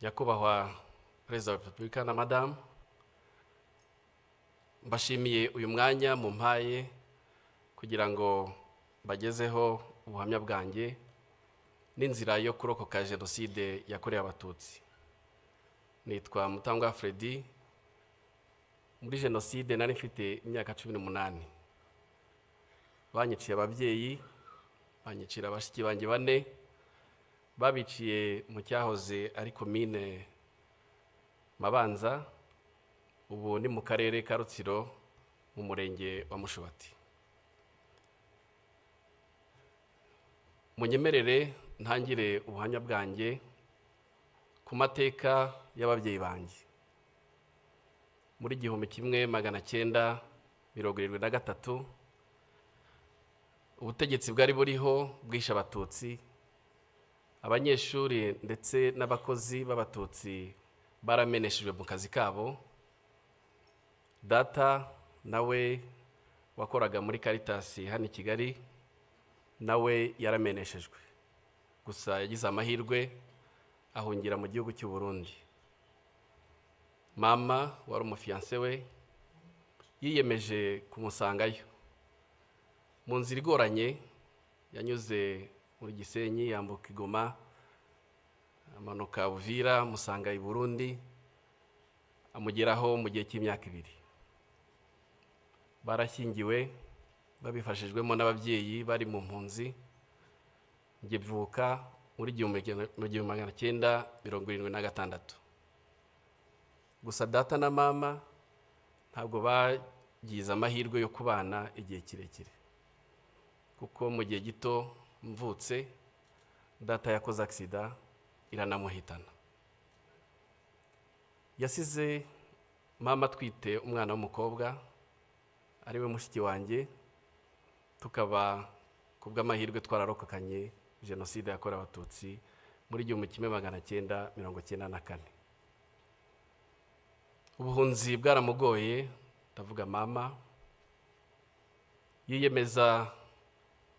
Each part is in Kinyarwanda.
Nyakubahwa Perezida wa Repubulika na Madamu, mbashimiye uyu mwanya mumpaye kugira ngo mbagezeho ubuhamya bwanjye n'inzira yo kurokoka Jenoside yakorewe Abatutsi. Nitwa Mutangwa Freddy. Muri Jenoside nari mfite imyaka 18. Banyiciye ababyeyi, banyicira bashiki banjye bane, babiciye mu cyahoze ari Komine Mabanza, ubu ni mu Karere ka Rutsiro, mu Murenge wa Mushubati. Munyemerere ntangire ubuhamya bwanjye ku mateka y'ababyeyi banjye. Muri 1973, ubutegetsi bwari buriho bwishe Abatutsi. Abanyeshuri ndetse n'abakozi b'Abatutsi barameneshejwe mu kazi kabo. Data nawe wakoraga muri Caritas hano i Kigali nawe yarameneshejwe, gusa yagize amahirwe ahungira mu gihugu cy'u Burundi. Mama wari umufiancé we yiyemeje kumusangayo. Mu nzira igoranye yanyuze muri Gisenyi, yambuka i Goma, amanuka Uvira, amusanga i Burundi, amugeraho mu gihe cy'imyaka 2. Barashyingiwe babifashijwemo n'ababyeyi bari mu mpunzi. Njye mvuka muri 1976. Gusa data na mama ntabwo bagize amahirwe yo kubana igihe kirekire, kuko mu gihe gito mvutse data yakoze accident iranamuhitana. Yasize mama atwite umwana w'umukobwa, ariwe mushiki wanjye, tukaba ku bw'amahirwe twararokokanye Jenoside yakorewe Abatutsi muri 1994. Ubuhunzi bwaramugoye, ndavuga mama, yiyemeza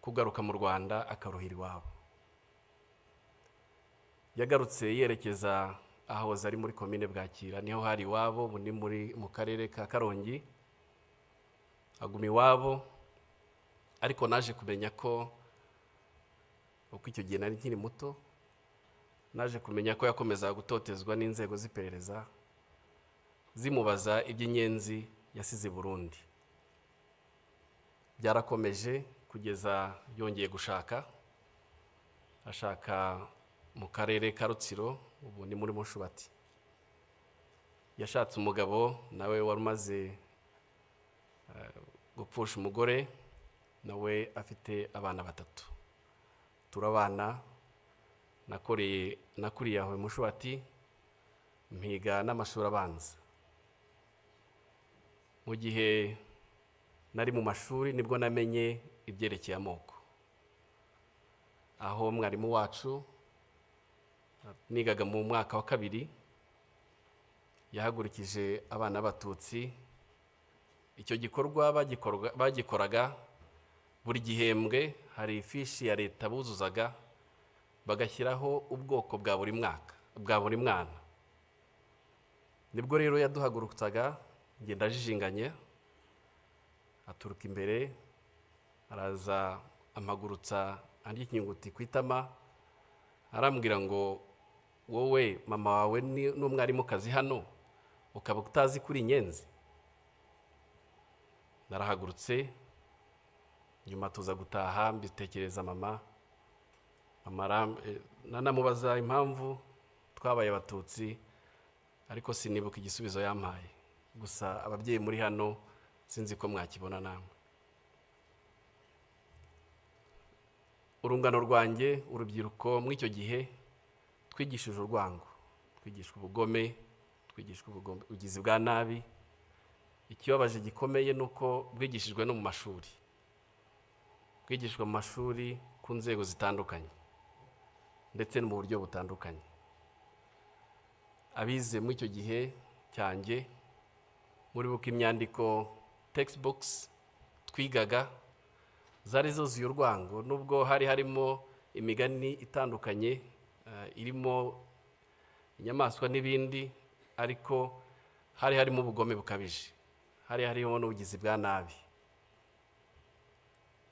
kugaruka mu Rwanda akaruhira iwabo. Yagarutse yerekeza ahahoze ari muri Komine Bwakira, niho hari iwabo, ubu ni mu Karere ka Karongi. Aguma iwabo, ariko naje kumenya ko, kuko icyo gihe nari nkiri muto, naje kumenya ko yakomezaga gutotezwa n'inzego z'iperereza zimubaza iby'Inyenzi yasize i Burundi. Byarakomeje kugeza yongeye gushaka, ashaka mu Karere ka Rutsiro, ubu ni muri Mushubati. Yashatse umugabo nawe wari umaze gupfusha umugore, nawe afite abana batatu. Turabana, nakuriye aho i Mushubati, mpiga n'amashuri abanza. Mu gihe nari mu mashuri nibwo namenye ibyerekeye amoko, aho mwarimu wacu nigaga mu mwaka wa kabiri yahagurukije abana b'Abatutsi. Icyo gikorwa bagikoraga buri gihembwe, hari ifishi ya leta buzuzaga bagashyiraho ubwoko bwa buri mwaka bwa buri mwana. Nibwo rero yaduhagurutsaga, ngenda ajijinganye, aturuka imbere araza ampagurutsa andika inyuguti ku itama, arambwira ngo: "Wowe mama wawe ni n'umwarimukazi hano, ukaba utazi kuri Inyenzi?" Narahagurutse, nyuma tuza gutaha mbitekereza mama. Mama nanamubaza impamvu twabaye Abatutsi, ariko sinibuka igisubizo yampaye. Gusa ababyeyi muri hano sinzi ko mwakibona namwe. Urungano rwanjye, urubyiruko muri icyo gihe, twigishije urwango, twigishwa ubugome, twigishwa ubugizi bwa nabi. Ikibabaje gikomeye ni uko bwigishijwe no mu mashuri, bwigishwa mu mashuri ku nzego zitandukanye ndetse no mu buryo butandukanye. Abize muri icyo gihe cyanjye muribuka imyandiko, textbooks twigaga zari zuzuye urwango, nubwo hari harimo imigani itandukanye irimo inyamaswa n'ibindi, ariko hari harimo ubugome bukabije, hari hariho n'ubugizi bwa nabi.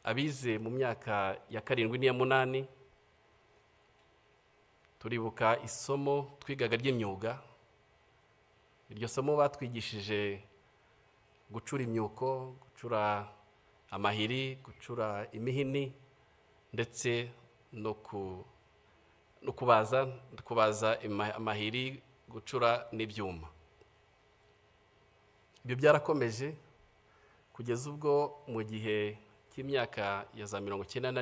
Abize mu myaka ya 7 n'iya 8 turibuka isomo twigaga ry'imyuga. Iryo somo batwigishije gucura imyuko, gucura amahiri, gucura imihini, ndetse no kubaza amahiri, gucura n'ibyuma. Ibyo byarakomeje kugeza ubwo mu gihe cy'imyaka ya za 91 na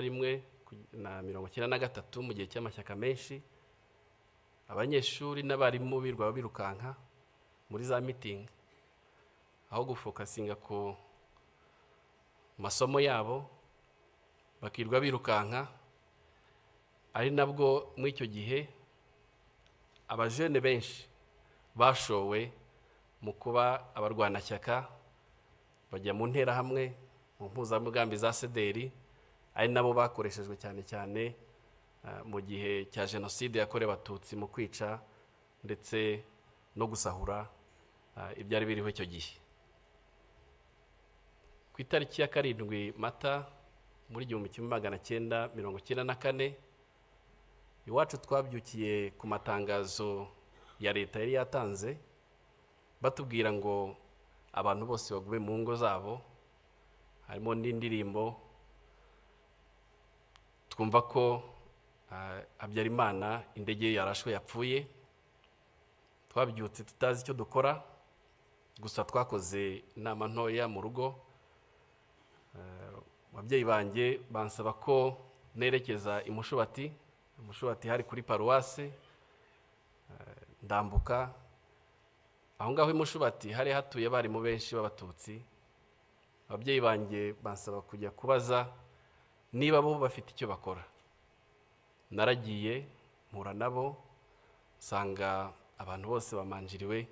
93, mu gihe cy'amashyaka menshi, abanyeshuri n'abarimu birwa birukanka muri za meeting aho gufokasinga ku masomo yabo, bakirwa birukanka. Ari nabwo muri icyo gihe abajene benshi bashowe mu kuba abarwanashyaka, bajya mu nterahamwe, mu mpuzamugambi za sederi, ari nabo bakoreshejwe cyane cyane mu gihe cya jenoside yakorewe Abatutsi mu kwica ndetse no gusahura ibyari biriho icyo gihe. Ku itariki ya 7 Mata muri 1994, iwacu twabyukiye ku matangazo ya leta yari yatanze, batubwira ngo abantu bose bagume mu ngo zabo, harimo n'indirimbo. Twumva ko Habyarimana indege yarashwe yapfuye. Twabyutse tutazi icyo dukora, gusa twakoze inama ntoya mu rugo. Ababyeyi banjye bansaba ko nerekeza i Mushubati. Mushubati hari kuri paruwase. Ndambuka aho ngaho i Mushubati hari hatuye abarimu benshi b'Abatutsi. Ababyeyi banjye bansaba kujya kubaza niba bo bafite icyo bakora. Naragiye mpura nabo, nsanga abantu bose bamanjiriwe,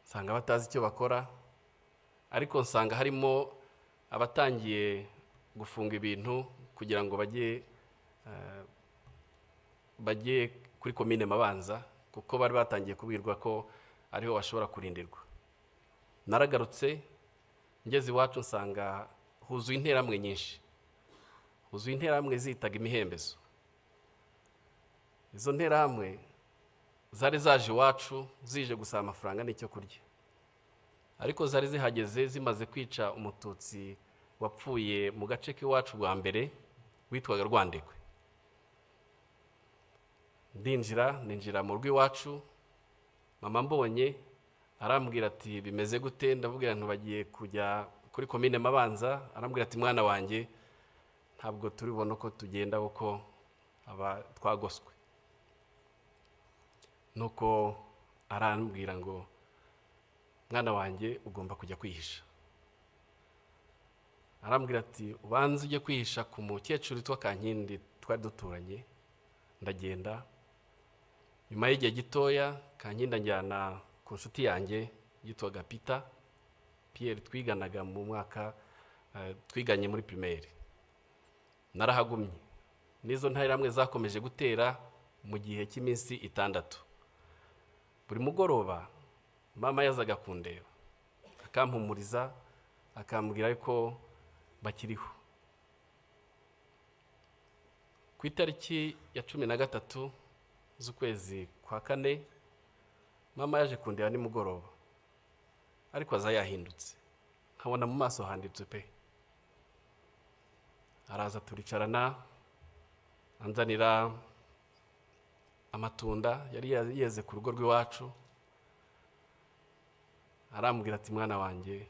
nsanga batazi icyo bakora, ariko nsanga harimo abatangiye gufunga ibintu kugira ngo bajye kuri komine Mabanza, kuko bari batangiye kubwirwa ko ariho bashobora kurindirwa. Naragarutse ngeze iwacu nsanga huzuye interahamwe nyinshi, huzuye interahamwe zitaga imihembezo. Izo nterahamwe zari zaje iwacu zije gusaba amafaranga n'icyo kurya, ariko zari zihageze zimaze kwica Umututsi wapfuye mu gace k'iwacu bwa mbere witwaga Rwandekwe. Ndinjira, ninjira mu rugo iwacu, mama mbonye arambwira ati bimeze gute? Ndamubwira nti bagiye kujya kuri komine Mabanza. Arambwira ati mwana wanjye ntabwo turibona uko tugenda kuko aba twagoswe. Nuko arambwira ngo mwana wanjye ugomba kujya kwihisha. Arambwira ati ubanze ujye kwihisha ku mukecuru witwa Kankindi twari duturanye. Ndagenda, nyuma y'igihe gitoya Kankindi anjyana ku nshuti yanjye yitwaga Peter Pierre, twiganaga mu mwaka, twiganye muri primaire. Narahagumye, n'izo nterahamwe zakomeje gutera mu gihe cy'iminsi 6. Buri mugoroba mama yazaga kundeba, akampumuriza, akambwira ko bakiriho. Ku itariki ya 13 z'ukwezi kwa 4, mama yaje kundeba nimugoroba, ariko aza yahindutse, nkabona mu maso handitse pe. Araza turicarana, anzanira amatunda yari yeze ku rugo rw'iwacu. Arambwira ati mwana wanjye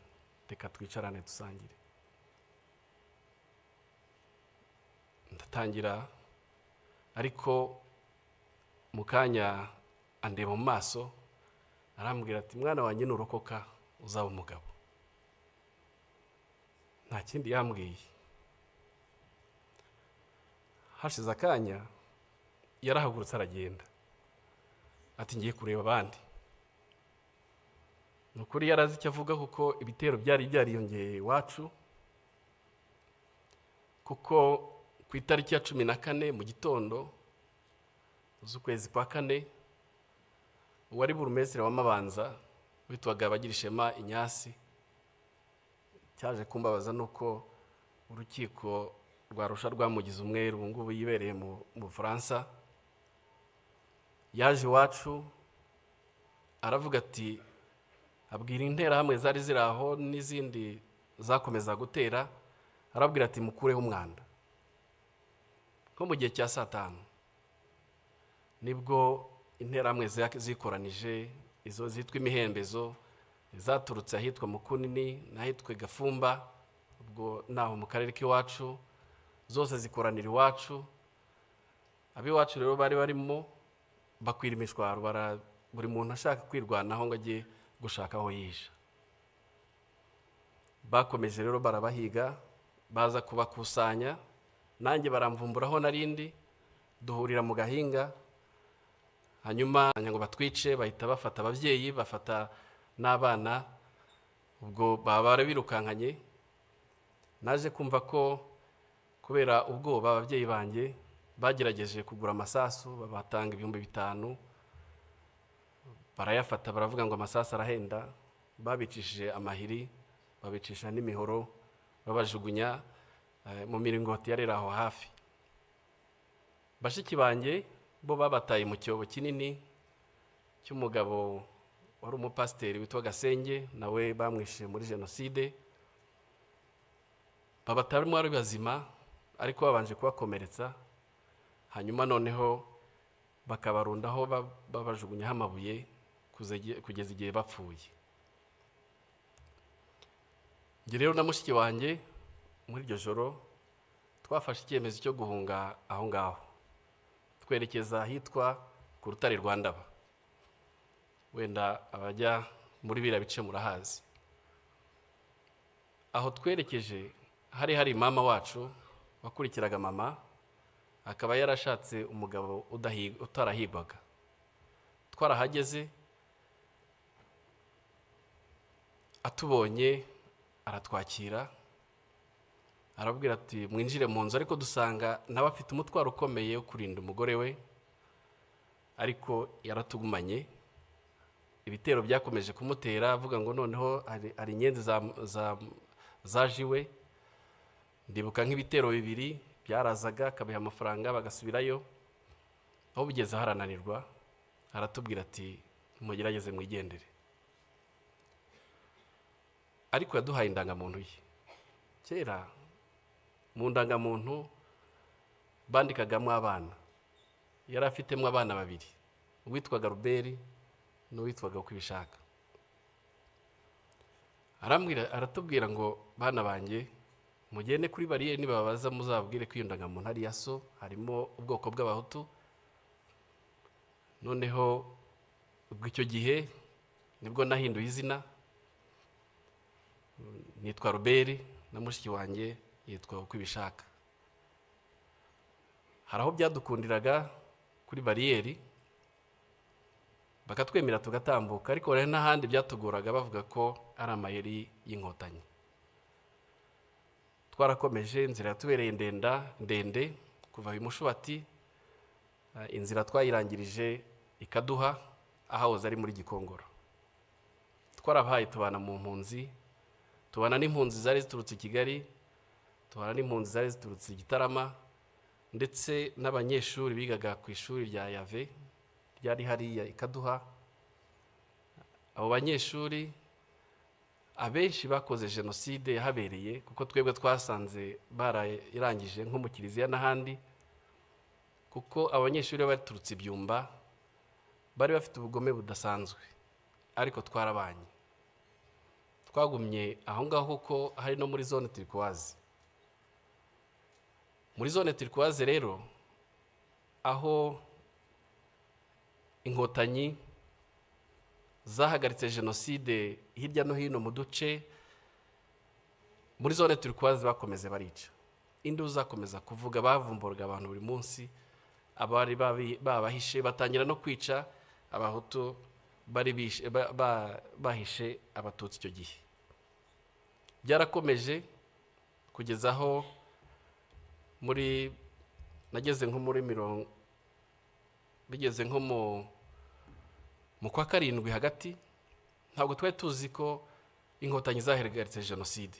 reka twicarane dusangire. Ndatangira, ariko mu kanya andeba mu maso, arambwira ati mwana wanjye nurokoka uzaba umugabo. Nta kindi yambwiye. Hashize akanya yarahagurutse aragenda, ati ngiye kureba abandi. Nukuri yarazi icyo avuga, kuko ibitero byari byariyongeye iwacu, kuko ku itariki ya 14 mu gitondo z'ukwezi kwa kane, uwari burumesitiri wa Mabanza witwaga Bagirishema Inyasi. Cyaje kumbabaza nuko urukiko rwa Arusha rwamugize umwere, ubu ngubu yibereye mu Bufaransa. Yaje iwacu aravuga ati, abwira interahamwe zari ziri aho n'izindi zakomeza gutera, arabwira ati mukureho umwanda. Nko mu gihe cya saa 5 nibwo interahamwe zikoranije, izo zitwa imihembezo zaturutse ahitwa Mukunini n'ahitwa Gafumba, ubwo naho mu karere k'iwacu, zose zikoranira iwacu. Ab'iwacu rero bari barimo bakwira imishwaro, buri muntu ashaka kwirwanaho ngo ajye gushaka aho yihisha. Bakomeje rero barabahiga, baza kubakusanya, nanjye baramvumburaho narindi, duhurira mu gahinga. Hanyuma ngo batwice, bahita bafata ababyeyi, bafata n'abana, ubwo baba barabirukankanye. Naje kumva ko kubera ubwoba ababyeyi banjye bagerageje kugura amasasu, babatanga 5000, barayafata, baravuga ngo amasasu arahenda. Babicishije amahiri, babicisha n'imihoro, babajugunya mu miringoti yari aho hafi. Bashiki banjye bo babataye mu cyobo kinini cy'umugabo wari umupasiteri witwa Gasenge, nawe bamwishe muri jenoside. Babatarimo ari bazima, ariko babanje kubakomeretsa, hanyuma noneho bakabarundaho babajugunyaho amabuye kugeza igihe bapfuye. Njye rero na mushiki wanjye muri iryo joro twafashe icyemezo cyo guhunga aho ngaho, twerekeza ahitwa ku rutare rwa Ndaba. Wenda abajya muri biriya bice murahazi. Aho twerekeje hari hari mama wacu wakurikiraga mama, akaba yarashatse umugabo utarahigwaga. Twarahageze, atubonye aratwakira, arabwira ati mwinjire mu nzu, ariko dusanga nawe afite umutwaro ukomeye wo kurinda umugore we, ariko yaratugumanye. Ibitero byakomeje kumutera, avuga ngo noneho hari inyenzi zaje iwe. Ndibuka nk'ibitero 2 byarazaga, akabiha amafaranga bagasubirayo. Aho bigeze harananirwa, aratubwira ati mugerageze mwigendere. Ariko yaduhaye indangamuntu ye. Kera mu ndangamuntu bandikagamo abana, yari afitemo abana 2, uwitwaga Ruberi n'uwitwaga Ukwibishaka. Aratubwira ngo bana banjye mugende kuri bariyeri, nibabaza muzabwire ko iyo ndangamuntu ari iya so, harimo ubwoko bw'Abahutu. Noneho ubwo icyo gihe nibwo nahinduye izina, nitwa Ruberi na mushiki wanjye yitwa Ukwibishaka. Hari aho byadukundiraga kuri bariyeri bakatwemera tugatambuka, ariko hari n'ahandi byatuguraga bavuga ko ari amayeri y'inkotanyi. Twarakomeje, inzira yatubereye ndende kuva i Mushubati, inzira twayirangirije ikaduha ahahoze ari muri Gikongoro. Twarabahaye tubana mu mpunzi, tubana n'impunzi zari ziturutse i Kigali, tubana n'impunzi zari ziturutse i Gitarama, ndetse n'abanyeshuri bigaga ku ishuri rya Yave ryari hariya ikaduha. Abo banyeshuri abenshi bakoze jenoside yahabereye, kuko twebwe twasanze barayirangije nko mu kiliziya n'ahandi, kuko abanyeshuri baturutse ibyumba bari bafite ubugome budasanzwe, ariko twarabanye. Twagumye aho ngaho kuko hari no muri zone turquoise. Muri zone turquoise rero, aho inkotanyi zahagaritse jenoside hirya no hino mu duce, muri zone turquoise bakomeze barica. Induru zakomeza kuvuga, bavumburaga abantu buri munsi, abari babahishe batangira no kwica Abahutu bari bahishe Abatutsi icyo gihe. Byarakomeje kugeza aho muri nageze nko muri Bigeze nko mu kwa karindwi hagati, ntabwo twari tuzi ko Inkotanyi zahagaritse jenoside,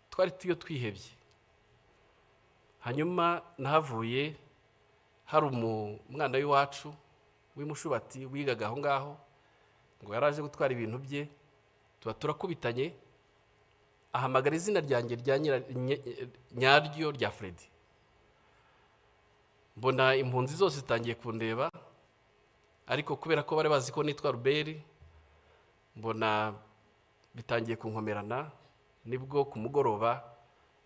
twari tuyo twihebye. Hanyuma nahavuye hari umwana w'iwacu w'imushubati wigaga aho ngaho, ngo yaraje gutwara ibintu bye, tuba turakubitanye, ahamagara izina ryanjye rya nyaryo rya Freddy. Mbona impunzi zose zitangiye kundeba, ariko kubera ko bari bazi ko nitwa Ruberi, mbona bitangiye kunkomerana. Nibwo ku mugoroba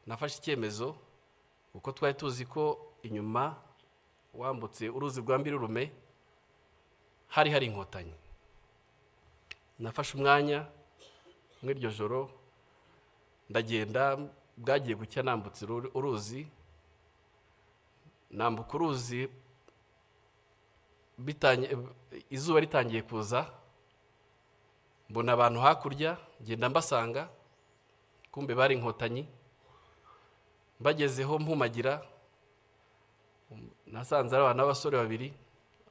nafashe icyemezo, kuko twari tuzi ko inyuma wambutse uruzi rwa Mbirurume hari Inkotanyi. Nafashe umwanya muri iryo joro ndagenda, bwagiye gucya nambutse uruzi, nambuka uruzi izuba ritangiye kuza, mbona abantu hakurya, ngenda mbasanga, kumbe bari Inkotanyi. Mbagezeho mpumagira, nasanze ari abantu b'abasore babiri,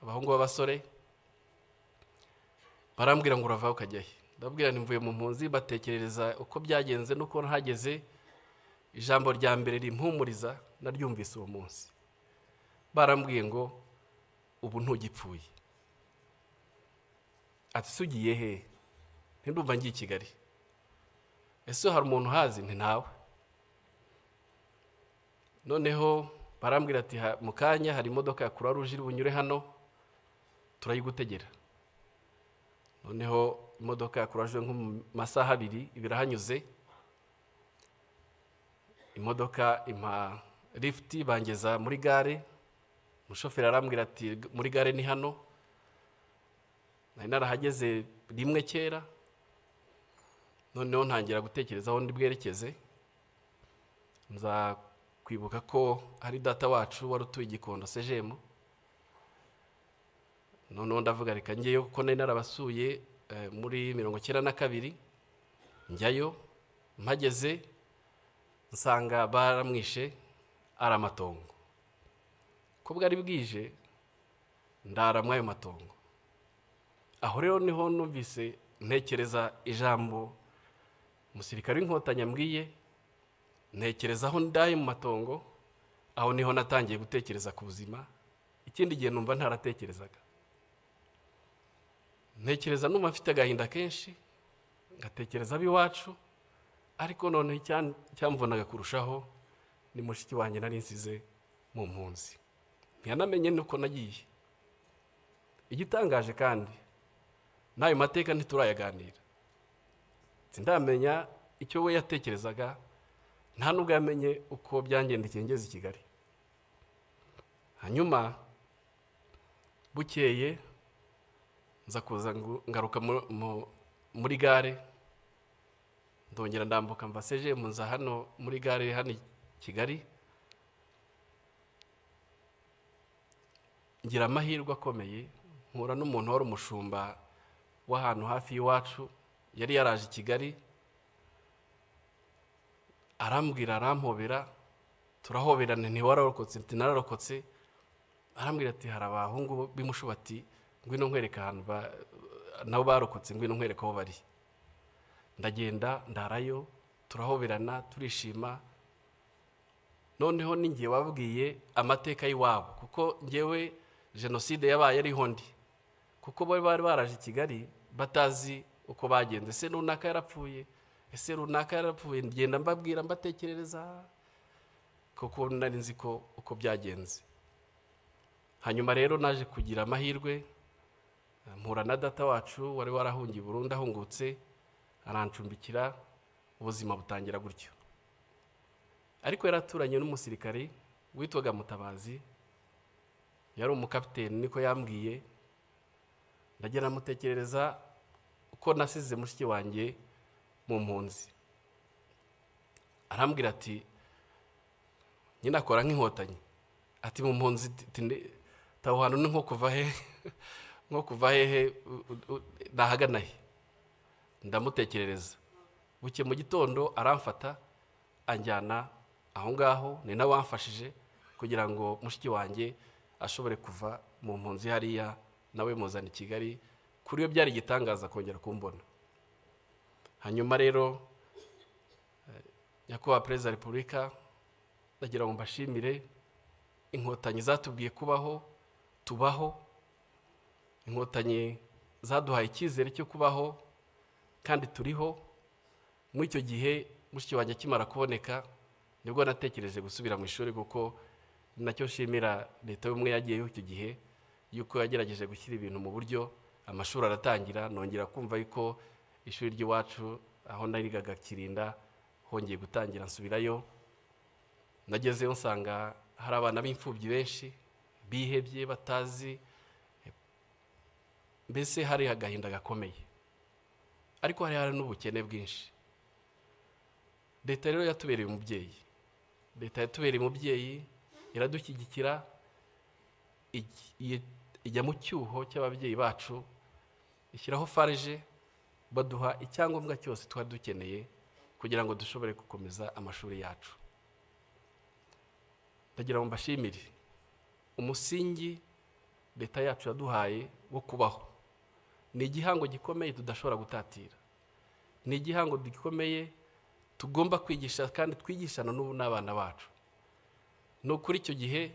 abahungu b'abasore, barambwira ngo urava ukajya he? Ndababwira nti mvuye mu mpunzi, batekerereza uko byagenze n'uko nahageze. Ijambo rya mbere rimpumuriza naryumvise uwo munsi, barambwiye ngo ubu ntugipfuye. Ati se ugiye he? Ntindumva ngiye i Kigali. Ese hari umuntu uhazi? Nti ntawe. Noneho barambwira ati mu kanya hari imodoka ya Croix Rouge iri bunyure hano, turayigutegera. Noneho imodoka ya Croix Rouge nko mu masaha abiri ibirahanyuze, imodoka impa lifuti bangeza muri gare. Umushoferi arambwira ati muri gare ni hano, nari narahageze rimwe kera. Noneho ntangira gutekereza aho ndi bwerekeze, nza kwibuka ko hari data wacu wari utuye Gikondo sejemu. Noneho ndavuga reka njyeyo, kuko nari narabasuye muri 92. Njyayo, mpageze nsanga baramwishe, ari amatongo. Ko bwari bwije ndara muri ayo matongo. Aho rero niho numvise ntekereza ijambo umusirikare w'Inkotanyi ambwiye, ntekereza aho ndaye mu matongo. Aho niho natangiye gutekereza ku buzima, ikindi gihe numva ntaratekerezaga. Ntekereza numva mfite agahinda kenshi, ngatekereza ab'iwacu, ariko noneho icyamvunaga kurushaho ni mushiki wanjye nari nsize mu mpunzi, ntiyanamenye nuko nagiye. Igitangaje kandi n'ayo mateka ntiturayaganira, sindamenya icyo we yatekerezaga, nta nubwo yamenye uko byangendekeye ngeze i Kigali. Hanyuma bukeye nza kuza ngaruka muri gare, ndongera ndambuka mva sejemu nza hano muri gare hano i Kigali. Ngira amahirwe akomeye mpura n'umuntu wari umushumba w'ahantu hafi y'iwacu, yari yaraje i Kigali, arambwira, arampobera, turahoberana, ntiwararokotse? Nti nararokotse. Arambwira ati hari abahungu b'imushubati, ngwino nkwereka ahantu nabo barokotse, ngwino nkwereka aho bari. Ndagenda ndarayo, turahoberana, turishima. Noneho ninjye wabwiye amateka y'iwabo, kuko njyewe jenoside yabaye ariho ndi, kuko bo bari baraje i Kigali batazi uko bagenze. Ese runaka yarapfuye, ese runaka yarapfuye, ngenda mbabwira mbatekerereza, kuko nari nzi ko uko byagenze. Hanyuma rero naje kugira amahirwe mpura na data wacu wari warahungiye Burundi, ahungutse arancumbikira, ubuzima butangira gutyo. Ariko yaraturanye n'umusirikari witwaga Mutabazi, yari umukapiteni niko yambwiye. Ndagenda mutekerereza uko nasize mushiki wanjye mu mpunzi. Arambwira ati nyine akora nk'Inkotanyi, ati mu mpunzi taho hantu ni nko kuva he, nko kuva hehe, nahagana he? Ndamutekerereza. Buke mu gitondo aramfata anjyana aho ngaho, ni nawe wamfashije kugira ngo mushiki wanjye ashobore kuva Mu mpunzi hariya, nawe muzana i Kigali. Kuri we byari igitangaza kongera kumbona. Hanyuma rero, Nyakubahwa Perezida wa Repubulika, ndagira ngo mbashimire. Inkotanyi zatubwiye kubaho, tubaho. Inkotanyi zaduhaye icyizere cyo kubaho kandi turiho. Muri icyo gihe mushiki wanjye akimara kuboneka, nibwo natekereje gusubira mu ishuri, kuko nacyo nshimira Leta y'Ubumwe yagiyeho icyo gihe, yuko yagerageje gushyira ibintu mu buryo, amashuri aratangira. Nongera kumva yuko ishuri ry'iwacu aho narigaga Kirinda hongeye gutangira, nsubirayo. Nagezeyo nsanga hari abana b'imfubyi benshi bihebye, batazi, mbese hari agahinda gakomeye, ariko hari n'ubukene bwinshi. Leta rero yatubereye umubyeyi, leta yatubereye umubyeyi, iradushyigikira, ijya mu cyuho cy'ababyeyi bacu, ishyiraho FARG, baduha icyangombwa cyose twari dukeneye kugira ngo dushobore gukomeza amashuri yacu. Ndagira ngo mbashimire umusingi leta yacu yaduhaye wo kubaho. Ni igihango gikomeye tudashobora gutatira, ni igihango gikomeye tugomba kwigisha kandi twigishana n'ubu n'abana bacu. Ni ukuri, icyo gihe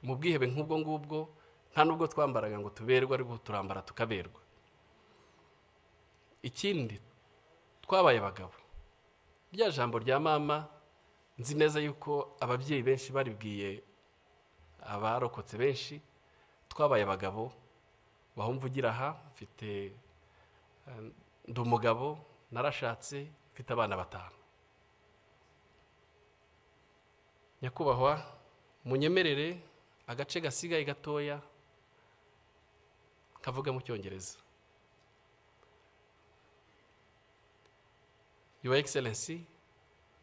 mu bwihebe nk'ubwo ngubwo, nta nubwo twambaraga ngo tuberwe, ariko turambara tukaberwa. Ikindi, twabaye abagabo. Rya jambo rya mama, nzi neza yuko ababyeyi benshi baribwiye abarokotse benshi: twabaye abagabo. Aho mvugira aha, mfite, ndi umugabo, narashatse, mfite abana batanu. Nyakubahwa, munyemerere agace gasigaye gatoya kavuga mu Cyongereza. Your Excellency,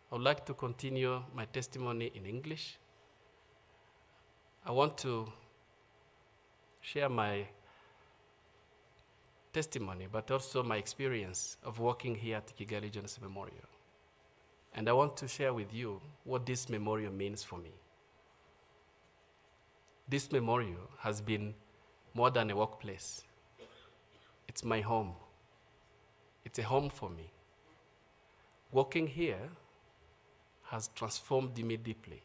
I would like to continue my testimony in English. I want to share my testimony, but also my experience of working here at Kigali Genocide Memorial. And I want to share with you what this memorial means for me. This memorial has been more than a workplace. It's my home. It's a home for me. Working here has transformed me deeply.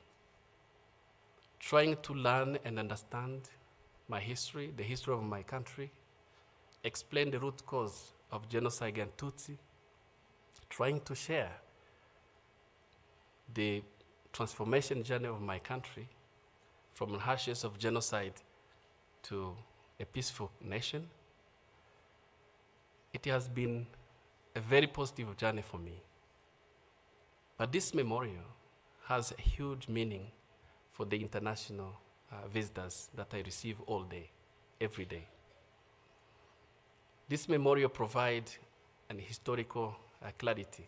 Trying to learn and understand my history, the history of my country, explain the root cause of genocide against Tutsi, trying to share the transformation journey of my country from ashes of genocide to a peaceful nation. It has been a very positive journey for me. But this memorial has a huge meaning for the international visitors that I receive all day, every day. This memorial provides an historical clarity.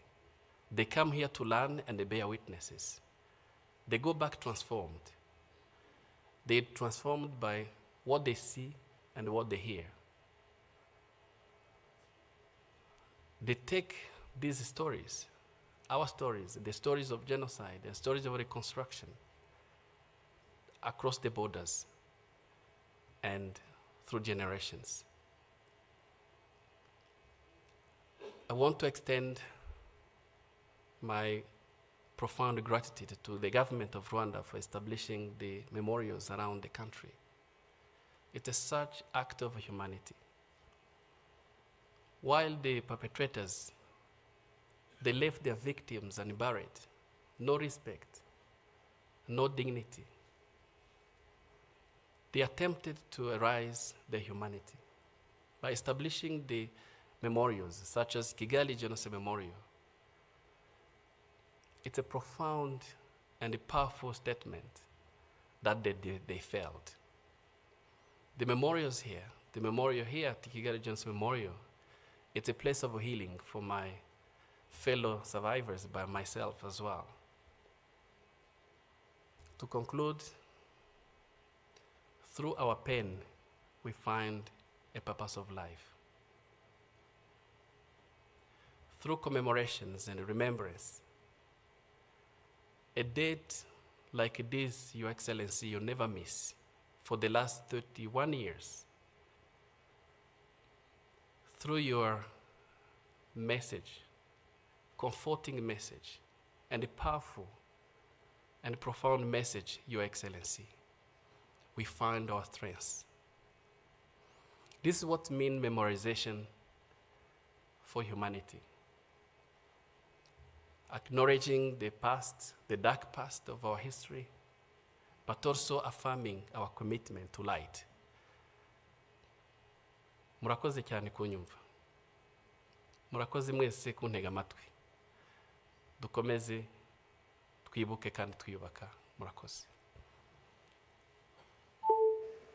They come here to learn and they bear witnesses. They go back transformed. They're transformed by what they see and what they hear. They take these stories, our stories, the stories of genocide, the stories of reconstruction, across the borders and through generations. I want to extend my profound gratitude to the government of Rwanda for establishing the memorials around the country. It's a such act of humanity. While the perpetrators, they left their victims unburied, no respect, no dignity. They attempted to erase their humanity by establishing the memorials, such as Kigali Genocide Memorial. It's a profound and a powerful statement that they failed. The memorials here, the memorial here at the Kigali Genocide Memorial, it's a place of healing for my fellow survivors, by myself as well. To conclude, through our pain, we find a purpose of life. Through commemorations and remembrance, a date like this, Your Excellency, you never miss, For the last 31 years, through your message, comforting message, and a powerful and profound message, Your Excellency, we find our strengths. This is what means memorization for humanity. Acknowledging the past, the dark past of our history, but also affirming our commitment to light. Murakoze cyane kunyumva. Murakoze mwese kuntega amatwi. Dukomeze twibuke kandi twiyubaka. Murakoze.